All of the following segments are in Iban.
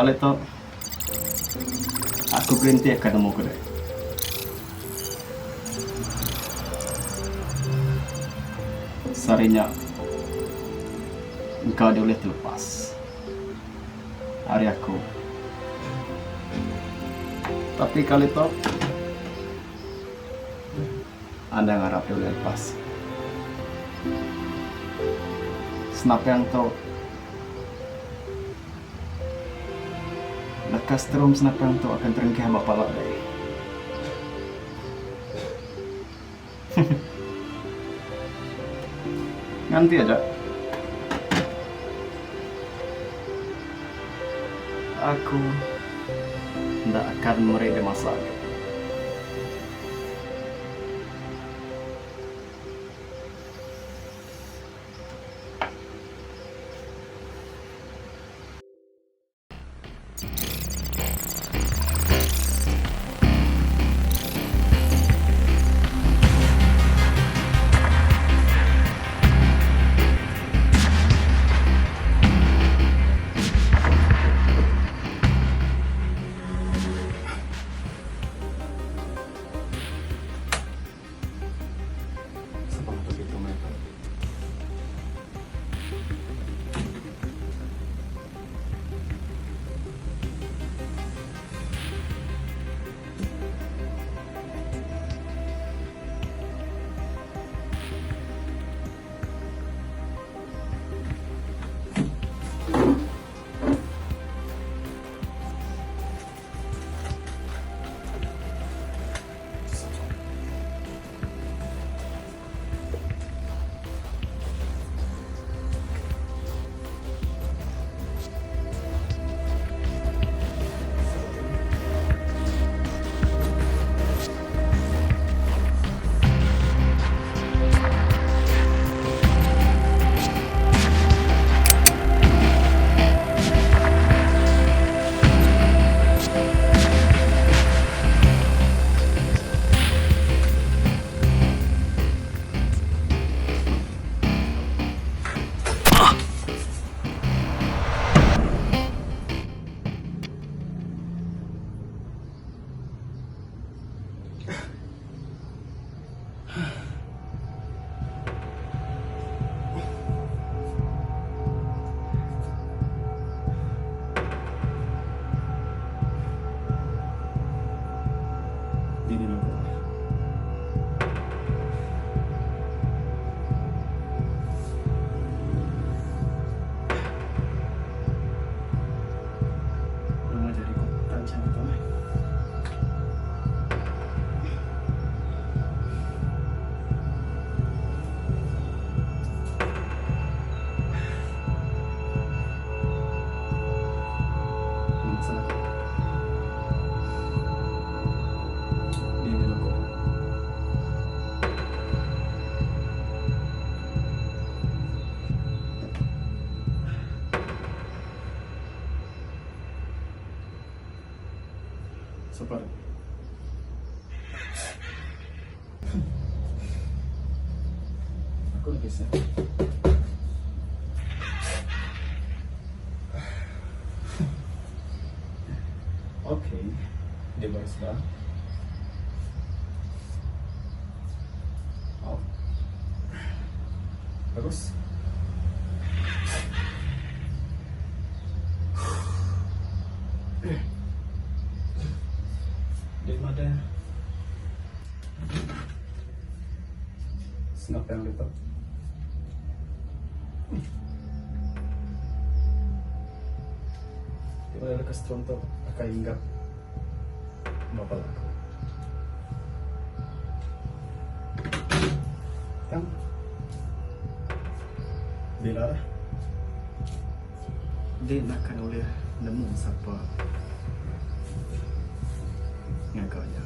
Kali tu aku gerinti akan nemu ke deh. Sehari nya engka deh ulih telepas ari aku. Tapi kali tu anang arap deh ulih lepas. Senapang tu Leka setrum senapang tu akan terengkah ba pala deh. Nganti aja. Aku enda akan meri deh masa agi. Sapa ngatur pintu meh tu. Dini lagu. Nama jari ku tancang tu meh. Sapa tu? Aku lagi set. Okay, dia baru sedar. Oh. Bagus. Dia madah senapang dia tu. Dia madah leka strom tu akan hinggap ba pala aku. Tang bila lah. Dia enda akan ulih nemu sapa ngaga nya.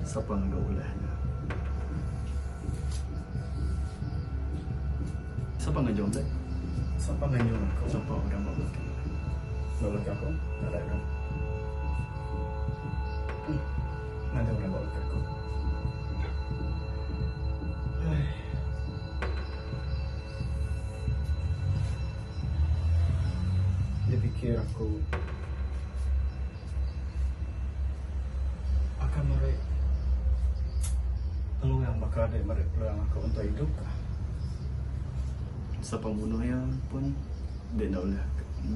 Sapa ngaga ulah nya. Sapa ngajung deh? Sapa ngajung aku? Sapa orang ba belakang? Ba belakang aku? Nadai orang. Nadai orang ba belakang aku. Hai. Dia pikir. Baka dek meri peluang aku untuk idup kah? Sapa munuh iya pun dek enda ulih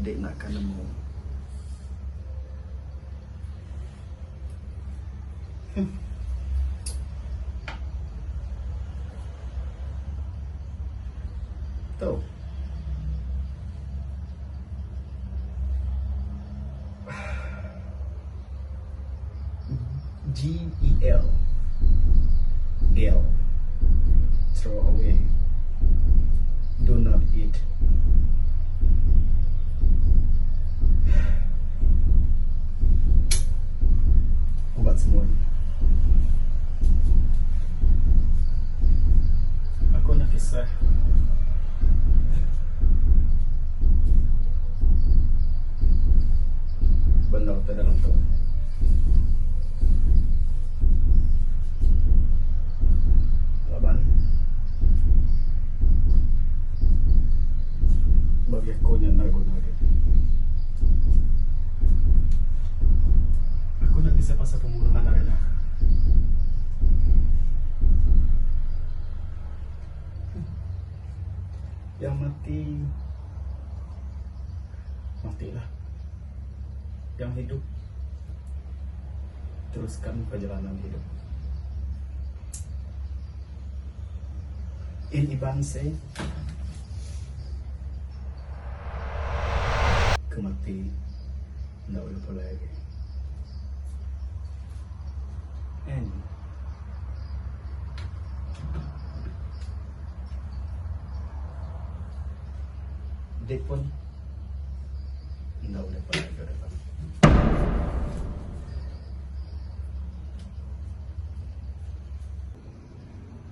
dek enda akan nemu. Tu. GEL Gel Throw away Do not eat Ubat semut Aku enda kisah. Bendar utai dalam tu. Laban bagi aku nya enda guna agi. Aku enda kisah pasal pembunuhan ari nya. Yang mati matilah. Yang hidup teruskan perjalanan hidup. In Iban say ke mati enda ulih pulai agi. And Dek pun enda ulih pulai ke depan.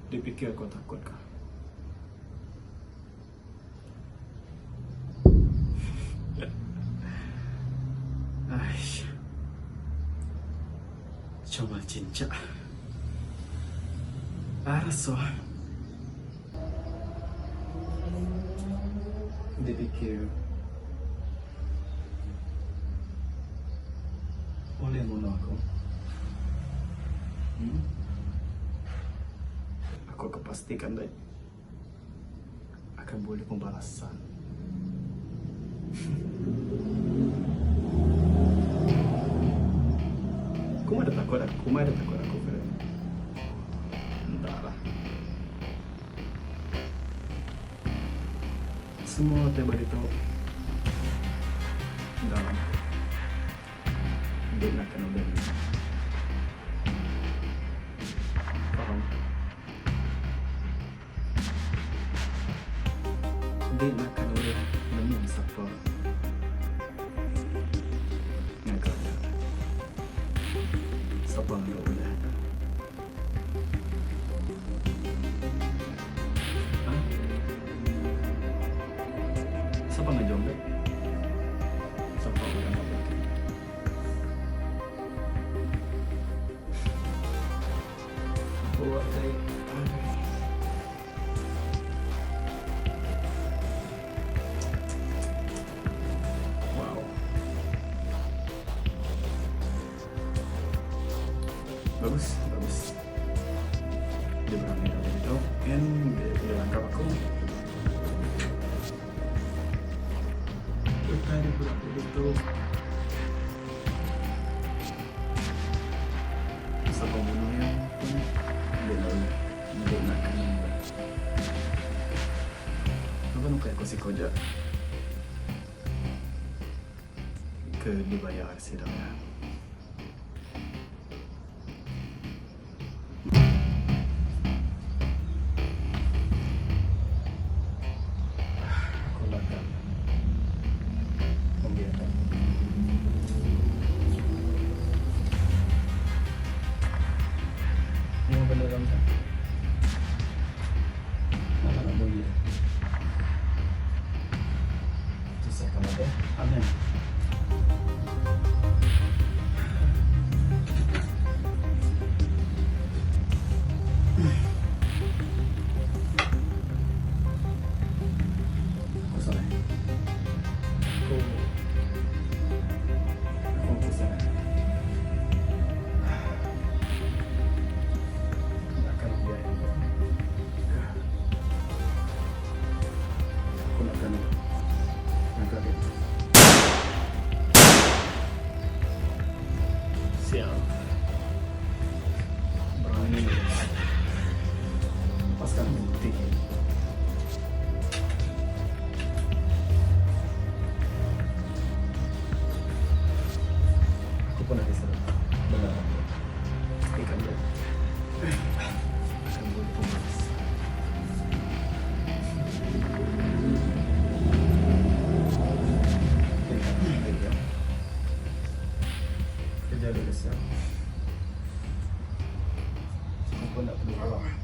Dek pikir aku takut ka. Aish. Coba cincak. Arso. Dia fikir boleh bunuh aku. Hmm? Aku akan pastikan dek akan bulih pembalasan. Kuma da takut aku, kuma da takut aku ke. Entah lah. Semua utai ba ditu dalam Dek nak kena udah ni. Faham? Dek naka ulih nemu sapa ngaga nya. Sapa ngaga ulah nya. Ha? Sapa ngajung dek? Sapa orang ngaga ulah? Wow. Bagus, bagus. Dia berani dalam itu and dia, dia tangkap aku. Utai dia berani itu. Pasal pembunuh iya pun enda lalu enda nak kena Laban ukai aku siko aja ke dibayar sida iya. Aku enda ka membiarkan. Nama benda dalam tu? Nama nak bunyi. Susah kamu deh. Amin. Aku pun agi sereta bendar agi. Ikan dia. Ikan bulu pemas. Kerja dulu siap. Aku pun tak perlu.